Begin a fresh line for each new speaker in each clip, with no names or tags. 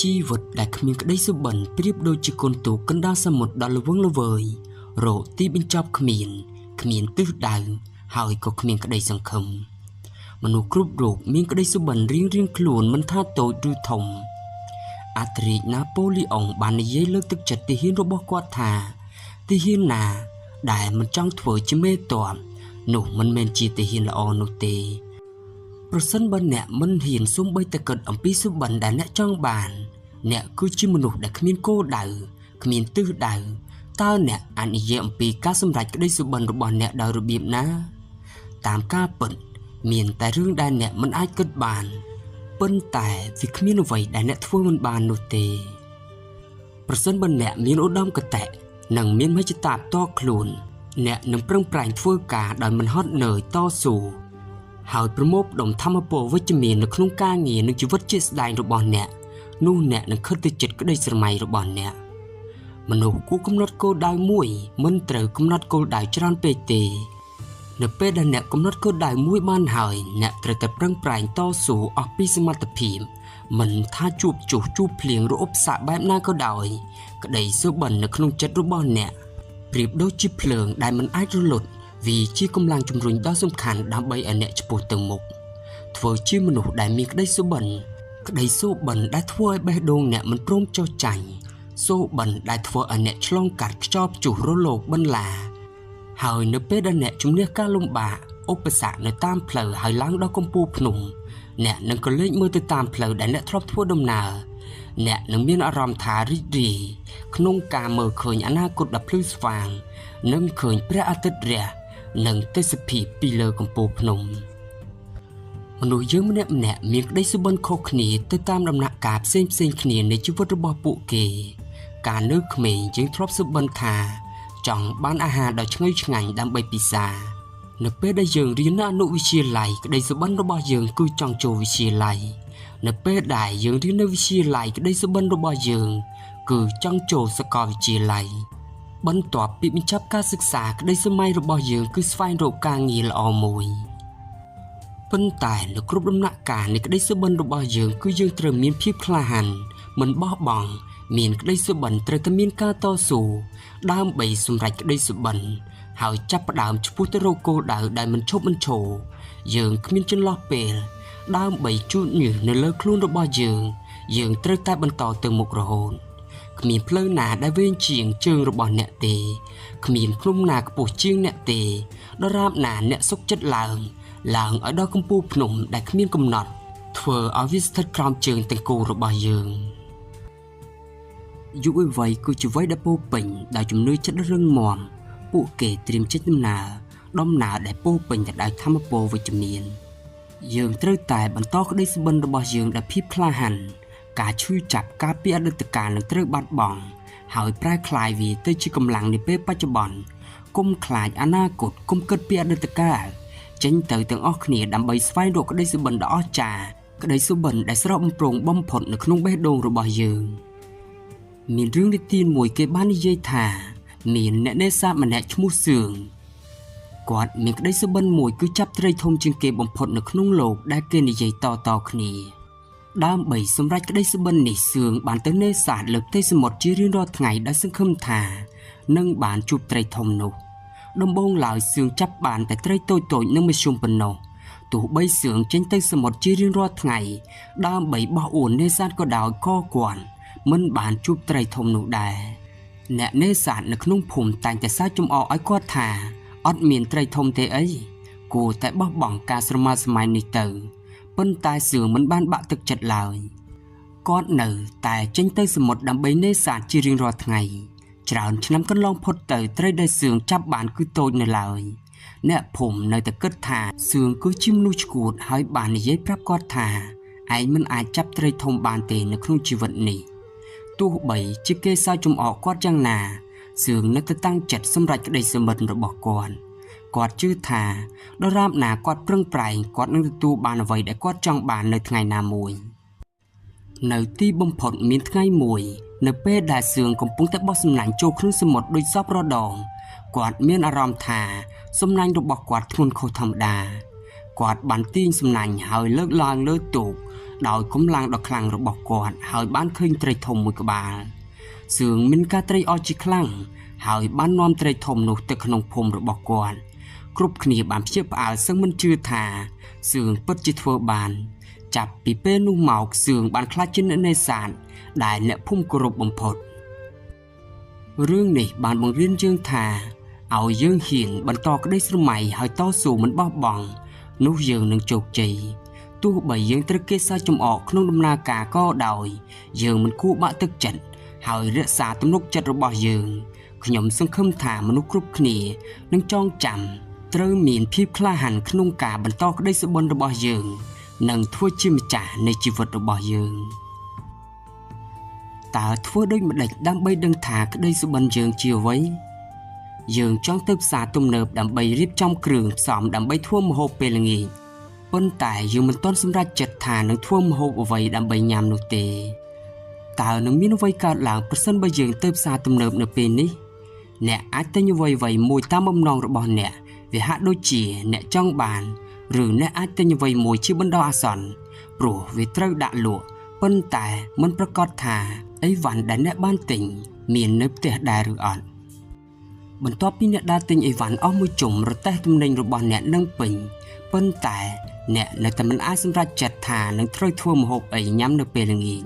ជីវិតដែលគ្មានក្តីសុបិនប្រៀបដូចជាកូនទូកកណ្ដាលសមុទ្រដ៏ល្វឹងល្វើយរកទីបញ្ចប់គ្មានគ្មានទិសដៅហើយក៏គ្មានក្តីសង្ឃឹមមនុស្សគ្រប់រូបមានក្តីសុបិនរៀងៗខ្លួនមិនថាតូចឬធំអធិរាជណាប៉ូលីអុងបាននិយាយលើកទឹកចិត្តទាហានរបស់គាត់ថាទាហានណាដែលមិនចង់ធ្វើជាមេទ័ពនោះមិនមែនជាទាហានល្អនោះទេប្រសិនបើអ្នកមិនហ៊ានសូម្បីតែគិតអំពីសុបិនដែលអ្នកចង់បានអ្នកគឺជាមនុស្សដែលគ្មានគោលដៅគ្មានទិសដៅតើអ្នកអាចនិយាយអំពីការសម្រេចក្តីសុបិនរបស់អ្នកដោយរបៀបណាតាមការពិតមានតែរឿងដែលអ្នកមិនអាចគិតបានប៉ុន្តែវាគ្មានអ្វីដែលអ្នកធ្វើមិនបាននោះទេប្រសិនបើអ្នកមានឧត្តមគតិនិងមានមហិច្ឆតាផ្ទាល់ខ្លួនអ្នកនឹងប្រឹងប្រែងធ្វើការដោយមិនហត់នឿយតស៊ូហើយប្រមូលផ្ដុំធម៌ពលវិជ្ជមាននៅក្នុងការងារនិងជីវិតជាក់ស្ដែងរបស់អ្នកនោះអ្នកនឹងខិតទៅជិតក្តីស្រមៃរបស់អ្នកមនុស្សគួរកំណត់គោលដៅមួយមិនត្រូវកំណត់គោលដៅច្រើនពេកទេនៅពេលដែលអ្នកកំណត់គោលដៅមួយបានហើយអ្នកត្រូវតែប្រឹងប្រែងតស៊ូអស់ពីសមត្ថភាពមិនថាជួបជុះជួបភ្លៀងឬឧបសគ្គបែបណាក៏ដោយក្តីសុបិននៅក្នុងចិត្តរបស់អ្នកប្រៀបដូចជាភ្លើងដែលមិនអាចរលត់វាជាកម្លាំងជំរុញដ៏សំខាន់ដើម្បីឲ្យអ្នកឆ្ពោះទៅមុខធ្វើជាមនុស្សដែលមានក្តីសុបិនក្តីសុបិនដែលធ្វើឲ្យបេះដូងអ្នកមិនព្រមចុះចាញ់សុបិនដែលធ្វើឲ្យអ្នកឆ្លងកាត់ខ្យល់ព្យុះរលកបន្លាហើយនៅពេលដែលអ្នកជំនះការលំបាកឧបសគ្គនៅតាមផ្លូវហើយឡើងដល់កំពូលភ្នំអ្នកនឹងក៏លេចមើលទៅតាមផ្លូវដែលអ្នកធ្លាប់ធ្វើដំណើរអ្នកនឹងមានអារម្មណ៍ថារីករាយក្នុងការមើលឃើញអនាគតដ៏ភ្លឺស្វាងនិងឃើញព្រះអាទិត្យរះនិងទេសភាពពីលើកំពូលភ្នំមនុស្សយើងម្នាក់ៗមានក្តីសុបិនខុសគ្នាទៅតាមដំណាក់កាលផ្សេងៗគ្នានៃជីវិតរបស់ពួកគេកាលនៅក្មេងយើងធ្លាប់សុបិនថាចង់បានអាហារដ៏ឈ្ងុយឆ្ងាញ់ដើម្បីពិសានៅពេលដែលយើងរៀននៅអនុវិទ្យាល័យក្តីសុបិនរបស់យើងគឺចង់ចូលវិទ្យាល័យនៅពេលដែលយើងរៀននៅវិទ្យាល័យក្តីសុបិនរបស់យើងគឺចង់ចូលសាកលវិទ្យាល័យបន្ទាប់ពីបញ្ចប់ការសិក្សាក្តីស្រមៃរបស់យើងគឺស្វែងរកការងារល្អមួយប៉ុន្តែនៅគ្រប់ដំណាក់កាលនៃក្តីសុបិនរបស់យើងគឺយើងត្រូវមានភាពក្លាហានមិនបោះបង់មានក្តីសុបិនត្រូវតែមានការតស៊ូដើម្បីសម្រេចក្តីសុបិនហើយចាប់ផ្ដើមឆ្ពោះទៅរកគោលដៅដែលមិនឈប់មិនឈរយើងគ្មានចន្លោះពេលដើម្បីជូតញើសនៅលើខ្លួនរបស់យើងយើងត្រូវតែបន្តទៅមុខរហូតគ្មានផ្លូវណាដែលវែងជាងជើងរបស់អ្នកទេគ្មានភ្នំណាខ្ពស់ជាងអ្នកទេដរាបណាអ្នកសុខចិត្តឡើងឡើងឲ្យដល់កំពូលភ្នំដែលគ្មានកំណត់ធ្វើឲ្យវាស្ថិតក្រោមជើងទាំងគូរបស់យើងយុវវ័យគឺជាវ័យដែលពោរពេញដោយជំនឿចិត្តរឹងមាំពួកគេត្រៀមចេញដំណើរដែលពោរពេញទៅដោយធម៌ពលវិជ្ជមានយើងត្រូវតែបន្តក្តីសុបិនរបស់យើងដោយភាពក្លាហានការឈឺចាប់ការពីអតីតកាលនឹងត្រូវបាត់បង់ហើយប្រែក្លាយវាទៅជាកម្លាំងនាពេលបច្ចុប្បន្នកុំខ្លាចអនាគតកុំគិតពីអតីតកាលចេញទៅទាំងអស់គ្នាដើម្បីស្វែងរកក្តីសុបិនដ៏អស្ចារ្យក្តីសុបិនដែលស្រស់បំព្រងបំផុតនៅក្នុងបេះដូងរបស់យើងមានរឿងនិទានមួយគេបាននិយាយថាមានអ្នកនេសាទម្នាក់ឈ្មោះសឿងគាត់មានក្តីសុបិនមួយគឺចាប់ត្រីធំជាងគេបំផុតនៅក្នុងលោកដែលគេនិយាយតៗគ្នាដើម្បីសម្រេចក្តីសុបិននេះសឿងបានទៅនេសាទលើផ្ទៃសមុទ្រជារៀងរាល់ថ្ងៃដោយសង្ឃឹមថានឹងបានជួបត្រីធំនោះដំបូងឡើយសឿងចាប់បានតែត្រីតូចៗនិងមធ្យមប៉ុណ្ណោះទោះបីសឿងចេញទៅសមុទ្រជារៀងរាល់ថ្ងៃដើម្បីបោះអួននេសាទក៏ដោយក៏គាត់មិនបានជួបត្រីធំនោះដែរអ្នកនេសាទនៅក្នុងភូមិតែងតែសើចចំអកឲ្យគាត់ថាអត់មានត្រីធំទេអីគួរតែបោះបង់ការស្រមើស្រមៃនេះទៅប៉ុន្តែសឿងមិនបានបាក់ទឹកចិត្តឡើយគាត់នៅតែចេញទៅសមុទ្រដើម្បីនេសាទជារៀងរាល់ថ្ងៃច្រើនឆ្នាំកន្លងផុតទៅត្រីដែលសឿងចាប់បានគឺតូចនៅឡើយអ្នកភូមិនៅតែគិតថាសឿងគឺជាមនុស្សឆ្កួតហើយបាននិយាយប្រាប់គាត់ថាឯងមិនអាចចាប់ត្រីធំបានទេនៅក្នុងជីវិតនេះទោះបីជាគេសើចចំអកគាត់យ៉ាងណាសឿងនៅតែតាំងចិត្តសម្រេចក្តីសុបិនរបស់គាត់គាត់ជឿថាដរាបណាគាត់ប្រឹងប្រែងគាត់នឹងទទួលបានអ្វីដែលគាត់ចង់បាននៅថ្ងៃណាមួយនៅទីបំផុតមានថ្ងៃមួយនៅពេលដែលសឿងកំពុងតែបោះសំណាញ់ចូលក្នុងសមុទ្រដូចសពរដងគាត់មានអារម្មណ៍ថាសំណាញ់របស់គាត់ធ្ងន់ខុសធម្មតាគាត់បានទាញសំណាញ់ហើយលើកឡើងលើទូក ដោយកម្លាំងដ៏ខ្លាំងរបស់គាត់ហើយបានឃើញត្រីធំមួយក្បាលសឿងមានការត្រេកអរជាខ្លាំងហើយបាននាំត្រីធំនោះទៅក្នុងភូមិរបស់គាត់គ្រប់គ្នាបានភ្ញាក់ផ្អើលសឹងមិនជឿថាសឿងពិតជាធ្វើបានចាប់ពីពេលនោះមកសឿងបានក្លាយជាអ្នកនេសាទដែលអ្នកភូមិគោរពបំផុតរឿងនេះបានបង្រៀនយើងថាឲ្យយើងហ៊ានបន្តក្តីស្រមៃហើយតស៊ូមិនបោះបង់នោះយើងនឹងជោគជ័យទោះបីយើងត្រូវគេសើចចំអកក្នុងដំណើរការក៏ដោយយើងមិនគួរបាក់ទឹកចិត្តហើយរក្សាទំនុកចិត្តរបស់យើងខ្ញុំសង្ឃឹមថាមនុស្សគ្រប់គ្នានឹងចងចាំត្រូវមានភាពក្លាហានក្នុងការបន្តក្តីសុបិនរបស់យើងនិងធ្វើជាម្ចាស់នៃជីវិតរបស់យើងតើធ្វើដូចម្តេចដើម្បីដឹងថាក្តីសុបិនយើងជាអ្វីយើងចង់ទៅផ្សារទំនើបដើម្បីរៀបចំគ្រឿងផ្សំដើម្បីធ្វើម្ហូបពេលល្ងាចប៉ុន្តែយើងមិនទាន់សម្រេចចិត្តថានឹងធ្វើម្ហូបអ្វីដើម្បីញ៉ាំនោះទេតើនឹងមានអ្វីកើតឡើងប្រសិនបើយើងទៅផ្សារទំនើបនៅពេលនេះអ្នកអាចទិញអ្វីៗមួយតាមបំណងរបស់អ្នកវាហាក់ដូចជាអ្នកចង់បានឬអ្នកអាចទិញអ្វីមួយជាបណ្ដោះអាសន្នព្រោះវាត្រូវដាក់លក់ប៉ុន្តែមិនប្រាកដថាអីវ៉ាន់ដែលអ្នកបានទិញមាននៅផ្ទះដែរឬអត់បន្ទាប់ពីអ្នកដើរទិញអីវ៉ាន់អស់មួយជុំរទេះទំនិញរបស់អ្នកនឹងពេញប៉ុន្តែអ្នកនៅតែមិនអាចសម្រេចចិត្តថានឹងត្រូវធ្វើម្ហូបអីញ៉ាំនៅពេលល្ងាច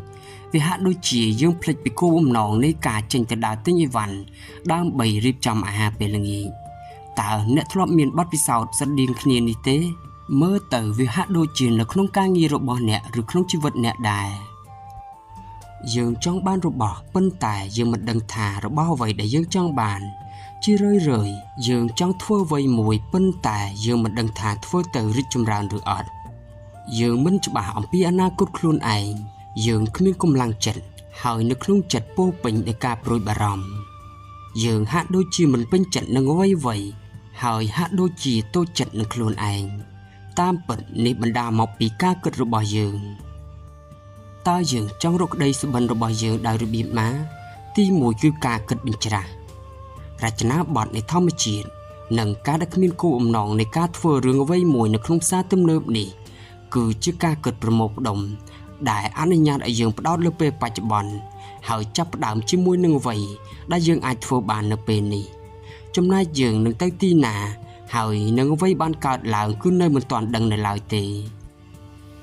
វាហាក់ដូចជាយើងភ្លេចពីគោលបំណងនៃការចេញទៅដើរទិញអីវ៉ាន់ដើម្បីរៀបចំអាហារពេលល្ងាចតើអ្នកធ្លាប់មានបទពិសោធន៍ស្រដៀងគ្នានេះទេមើលទៅវាហាក់ដូចជានៅក្នុងការងាររបស់អ្នកឬក្នុងជីវិតអ្នកដែរយើងចង់បានរបស់ប៉ុន្តែយើងមិនដឹងថារបស់អ្វីដែលយើងចង់បានជារឿយៗយើងចង់ធ្វើអ្វីមួយប៉ុន្តែយើងមិនដឹងថាធ្វើទៅរីកចម្រើនឬអត់យើងមិនច្បាស់អំពីអនាគតខ្លួនឯងយើងគ្មានកម្លាំងចិត្តហើយនៅក្នុងចិត្តពោពេញដោយការព្រួយបារម្ភយើងហាក់ដូចជាមិនពេញចិត្តនឹងអ្វីៗហើយហាក់ដូចជាតូចចិត្តនឹងខ្លួនឯងតាមពិតនេះបណ្ដាលមកពីការគិតរបស់យើងតើយើងចង់រកក្តីសុបិនរបស់យើងដោយរបៀបណាទីមួយគឺការគិតបញ្ច្រាស់រចនាបថនៃធម្មជាតិនិងការដែលគ្មានគោលបំណងនៃការធ្វើរឿងអ្វីមួយនៅក្នុងផ្សារទំនើបនេះគឺជាការគិតប្រមូលផ្ដុំដែលអនុញ្ញាតឲ្យយើងផ្ដោតលើពេលបច្ចុប្បន្នហើយចាប់ផ្ដើមជាមួយនឹងអ្វីដែលយើងអាចធ្វើបាននៅពេលនេះចំណែកយើងនឹងទៅទីណាហើយនឹងអ្វីបានកើតឡើងគឺនៅមិនទាន់ដឹងនៅឡើយទេ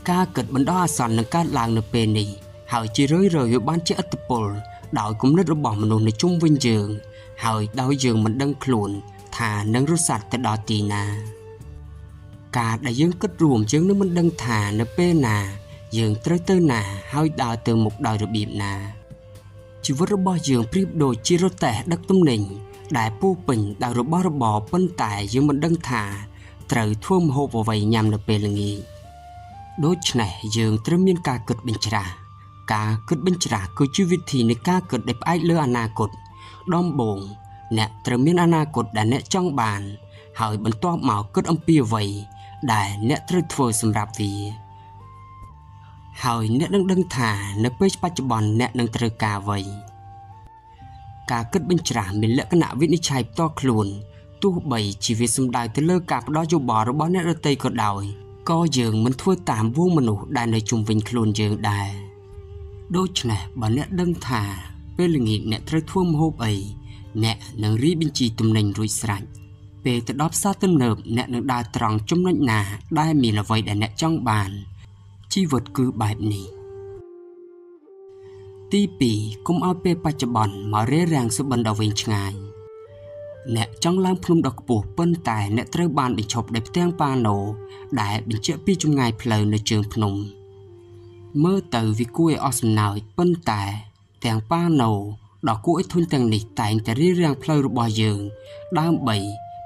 ការគិតបណ្ដោះអាសន្ននឹងកើតឡើងនៅពេលនេះហើយជារឿយៗវាបានជះឥទ្ធិពលដោយគំនិតរបស់មនុស្សនៅជុំវិញយើងហើយដោយយើងមិនដឹងខ្លួនថានឹងរសាត់ទៅដល់ទីណាការដែលយើងគិតរួមយើងនឹងមិនដឹងថានៅពេលណាយើងត្រូវទៅណាហើយដើរទៅមុខដោយរបៀបណាជីវិតរបស់យើងប្រៀបដូចជារទេះដឹកទំនិញដែលពោពេញដោយរបស់របរប៉ុន្តែយើងមិនដឹងថាត្រូវធ្វើម្ហូបអ្វីញ៉ាំនៅពេលល្ងាចដូច្នេះយើងត្រូវមានការគិតបញ្ច្រាស់ការគិតបញ្ច្រាស់គឺជាវិធីនៃការគិតដែលផ្អែកលើអនាគតដំបូងអ្នកត្រូវមានអនាគតដែលអ្នកចង់បានហើយបន្ទាប់មកគិតអំពីអ្វីដែលអ្នកត្រូវធ្វើសម្រាប់វាហើយអ្នកនឹងដឹងថានៅពេលបច្ចុប្បន្នអ្នកនឹងត្រូវការអ្វីការគិតបញ្ច្រាស់មានលក្ខណៈវិនិច្ឆ័យផ្ទាល់ខ្លួនទោះបីជាវាសំដៅទៅលើការផ្ដល់យោបល់របស់អ្នកដទៃក៏ដោយក៏យើងមិនធ្វើតាមហ្វូងមនុស្សដែលនៅជុំវិញខ្លួនយើងដែរដូច្នេះបើអ្នកដឹងថាពេលល្ងាចអ្នកត្រូវធ្វើម្ហូបអីអ្នកនឹងរៀបបញ្ជីទំនិញរួចស្រេចពេលទៅដល់ផ្សារទំនើបអ្នកនឹងដើរត្រង់ចំណុចណាដែលមានអ្វីដែលអ្នកចង់បានជីវិតគឺបែបនេះទី2កុំឲ្យពេលបច្ចុប្បន្នមករារាំងសុបិនដ៏វែងឆ្ងាយអ្នកចង់ឡើងភ្នំដ៏ខ្ពស់ប៉ុន្តែអ្នកត្រូវបានបញ្ឈប់ដោយផ្ទាំងប៉ាណូដែលបញ្ជាក់ពីចម្ងាយផ្លូវនៅជើងភ្នំមើលទៅវាគួរឲ្យអស់សំណើចប៉ុន្តែទាំងប៉ាណូដ៏គួរឲ្យធុញទាំងនេះតែងតែរារាំងផ្លូវរបស់យើងដើម្បី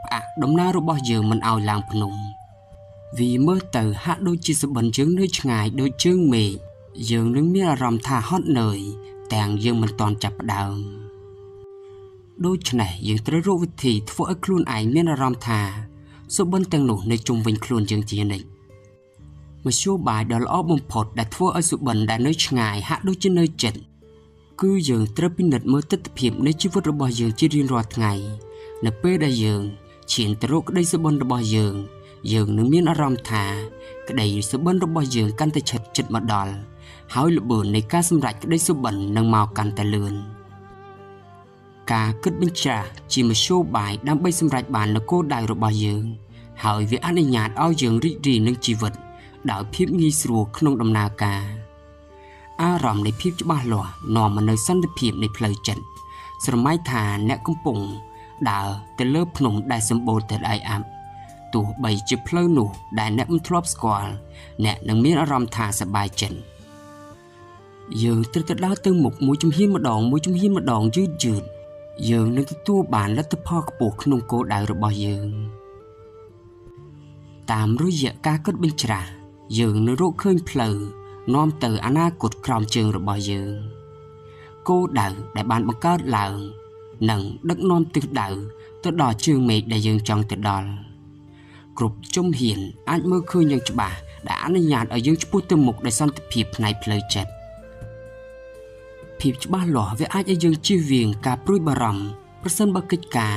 ផ្អាកដំណើររបស់យើងមិនឲ្យឡើងភ្នំវាមើលទៅហាក់ដូចជាសុបិនយើងនៅឆ្ងាយដូចជើងមេឃយើងនឹងមានអារម្មណ៍ថាហត់នឿយទាំងយើងមិនទាន់ចាប់ផ្ដើមដូច្នេះយើងត្រូវរកវិធីធ្វើឲ្យខ្លួនឯងមានអារម្មណ៍ថាសុបិនទាំងនោះនៅជុំវិញខ្លួនយើងជានិច្ចមធ្យោបាយដ៏ល្អបំផុតដែលធ្វើឲ្យសុបិនដែលនៅឆ្ងាយហាក់ដូចជានៅជិតគឺយើងត្រូវពិនិត្យមើលទិដ្ឋភាពនៃជីវិតរបស់យើងជារៀងរាល់ថ្ងៃនៅពេលដែលយើងឈានទៅរកក្តីសុបិនរបស់យើង យើងនឹងមានអារម្មណ៍ថាក្តីសុបិនរបស់យើងកាន់តែឆិតជិតមកដល់ហើយល្បឿននៃការសម្រេចក្តីសុបិននឹងមកកាន់តែលឿនការគិតបញ្ច្រាសជាមធ្យោបាយដើម្បីសម្រេចបាននូវគោលដៅរបស់យើងហើយវាអនុញ្ញាតឲ្យយើងរីករាយនឹងជីវិតដោយភាពងាយស្រួលក្នុងដំណើរការអារម្មណ៍នៃភាពច្បាស់លាស់នាំមកនូវសន្តិភាពនៃផ្លូវចិត្តស្រមៃថាអ្នកកំពុងដើរទៅលើភ្នំដែលសម្បូរទៅដោយអាប់ទោះបីជាផ្លូវនោះដែលអ្នកមិនធ្លាប់ស្គាល់អ្នកនឹងមានអារម្មណ៍ថាសប្បាយចិត្តយើងត្រូវតែដើរទៅមុខមួយជំហានម្ដងមួយជំហានម្ដងយឺតយឺតយើងនឹងទទួលបានលទ្ធផលខ្ពស់ក្នុងគោលដៅរបស់យើងតាមរយៈការគិតបញ្ច្រាសយើងនឹងរកឃើញផ្លូវនាំទៅអនាគតក្រោមជើងរបស់យើងគោលដៅដែលបានបង្កើតឡើងនិងដឹកនាំទិសដៅទៅដល់ជើងមេឃដែលយើងចង់ទៅដល់គ្រប់ជំហានអាចមើលឃើញយ៉ាងច្បាស់ដែលអនុញ្ញាតឲ្យយើងឆ្ពោះទៅមុខដោយសន្តិភាពផ្នែកផ្លូវចិត្តភាពច្បាស់លាស់វាអាចឲ្យយើងជៀសវាងការព្រួយបារម្ភប្រសិនបើកិច្ចការ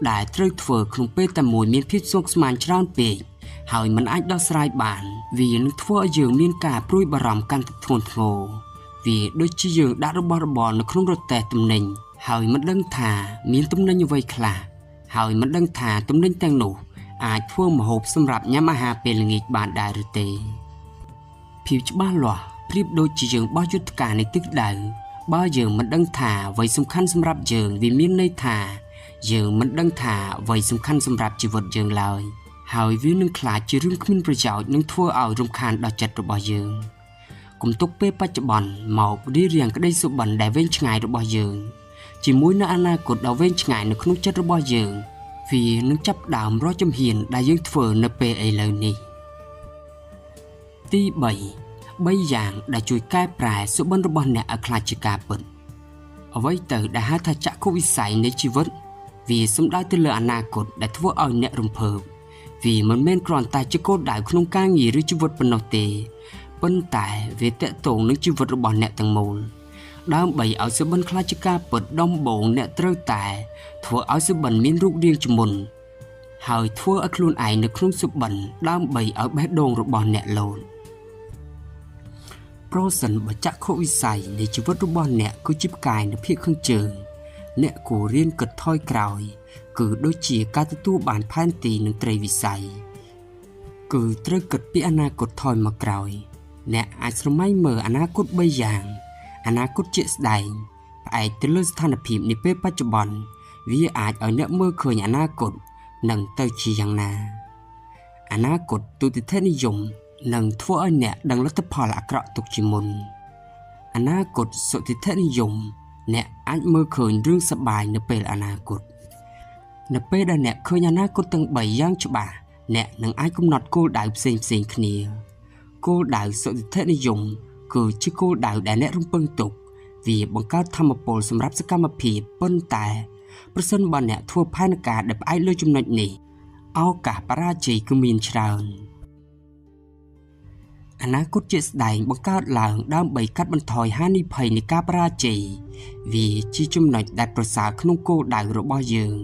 ដែលត្រូវធ្វើក្នុងពេលតែមួយមានភាពស្មុគស្មាញច្រើនពេកហើយមិនអាចដោះស្រាយបានវានឹងធ្វើឲ្យយើងមានការព្រួយបារម្ភកាន់តែធ្ងន់ធ្ងរវាដូចជាយើងដាក់របស់របរនៅក្នុងរទេះទំនិញហើយមិនដឹងថាមានទំនិញអ្វីខ្លះហើយមិនដឹងថាទំនិញទាំងនោះអាចធ្វើម្ហូបសម្រាប់ញ៉ាំអាហារពេលល្ងាចបានដែរឬទេភាពច្បាស់លាស់ប្រៀបដូចជាយើងបោះយុទ្ធការនៃទិសដៅបើយើងមិនដឹងថាអ្វីសំខាន់សម្រាប់យើងវាមានន័យថាយើងមិនដឹងថាអ្វីសំខាន់សម្រាប់ជីវិតយើងឡើយហើយវានឹងក្លាយជារឿងគ្មានប្រយោជន៍និងធ្វើឲ្យរំខានដល់ចិត្តរបស់យើងកុំទុកពេលបច្ចុប្បន្នមករារាំងក្តីសុបិនដែលវែងឆ្ងាយរបស់យើងជាមួយនឹងអនាគតដ៏វែងឆ្ងាយនៅក្នុងចិត្តរបស់យើងវានឹងចាប់ផ្ដើមរាល់ជំហានដែលយើងធ្វើនៅពេលឥឡូវនេះទី3 3យ៉ាងដែលជួយកែប្រែសុបិនរបស់អ្នកឲ្យក្លាយជាការពិតអ្វីទៅដែលហៅថាចក្ខុវិស័យនៃជីវិតវាសំដៅទៅលើអនាគតដែលធ្វើឲ្យអ្នករំភើបវាមិនមែនគ្រាន់តែជាគោលដៅក្នុងការងារឬជីវិតប៉ុណ្ណោះទេប៉ុន្តែវាទាក់ទងនឹងជីវិតរបស់អ្នកទាំងមូលដើម្បីឲ្យសុបិនក្លាយជាការពិតដំបូងអ្នកត្រូវតែធ្វើឲ្យសុបិនមានរូបរាងជាមុនហើយធ្វើឲ្យខ្លួនឯងនៅក្នុងសុបិនដើម្បីឲ្យបេះដូងរបស់អ្នកលោតប្រសិនបើចក្ខុវិស័យនៃជីវិតរបស់អ្នកគឺជាផ្កាយនៅភាគខាងជើងអ្នកគួររៀនគិតថយក្រោយគឺដូចជាការទទួលបានផែនទីនិងត្រីវិស័យគឺត្រូវគិតពីអនាគតថយមកក្រោយអ្នកអាចស្រមៃមើលអនាគត3យ៉ាងអនាគតជាក់ស្ដែងផ្អែកទៅលើស្ថានភាពនាពេលបច្ចុប្បន្នវាអាចឲ្យអ្នកមើលឃើញអនាគតនឹងទៅជាយ៉ាងណាអនាគតទុតិយនិយមនឹងធ្វើឲ្យអ្នកដឹងលទ្ធផលអាក្រក់ទុកជាមុនអនាគតសុទិដ្ឋិនិយមអ្នកអាចមើលឃើញរឿងសប្បាយនៅពេលអនាគតនៅពេលដែលអ្នកឃើញអនាគតទាំង3យ៉ាងច្បាស់អ្នកនឹងអាចកំណត់គោលដៅផ្សេងៗគ្នាគោលដៅសុទិដ្ឋិនិយមគឺជាគោលដៅដែលអ្នករំពឹងទុកវាបង្កើតធម៌ពលសម្រាប់សកម្មភាពប៉ុន្តែប្រសិនបើអ្នកធ្វើផែនការដែលផ្អែកលើចំណុចនេះឱកាសបរាជ័យគឺមានច្រើនអនាគតជាក់ស្ដែងបង្កើតឡើងដើម្បីកាត់បន្ថយហានិភ័យនៃការបរាជ័យវាជាចំណុចដែលប្រសើរក្នុងគោលដៅរបស់យើង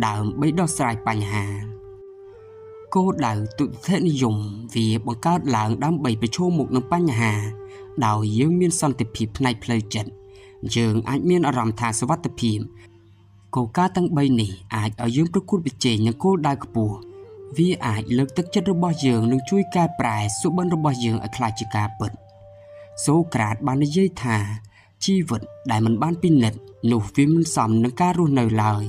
ដើម្បីដោះស្រាយបញ្ហាគោលដៅទុតិយនិយមវាបង្កើតឡើងដើម្បីប្រឈមមុខនឹងបញ្ហាដោយយើងមានសន្តិភាពផ្នែកផ្លូវចិត្តយើងអាចមានអារម្មណ៍ថាសុវត្ថិភាពគោលការណ៍ទាំង3នេះអាចឲ្យយើងប្រកួតប្រជែងនឹងគោលដៅខ្ពស់វាអាចលើកទឹកចិត្តរបស់យើងនិងជួយកែប្រែសុបិនរបស់យើងឲ្យក្លាយជាការពិតសូក្រាតបាននិយាយថាជីវិតដែលមិនបានពិនិត្យនោះវាមិនសមនឹងការរស់នៅឡើយ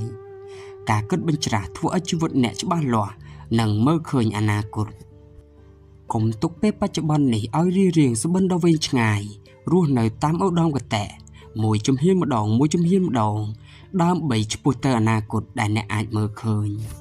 ការគិតបញ្ច្រាសធ្វើឲ្យជីវិតអ្នកច្បាស់លាស់និងមើលឃើញអនាគតកុំទុកពេលបច្ចុប្បន្ននេះឲ្យរារាំងសុបិនដ៏វែងឆ្ងាយរស់នៅតាមឧត្តមគតិមួយជំហានម្ដងមួយជំហានម្ដងដើម្បីឆ្ពោះទៅអនាគតដែលអ្នកអាចមើលឃើញ។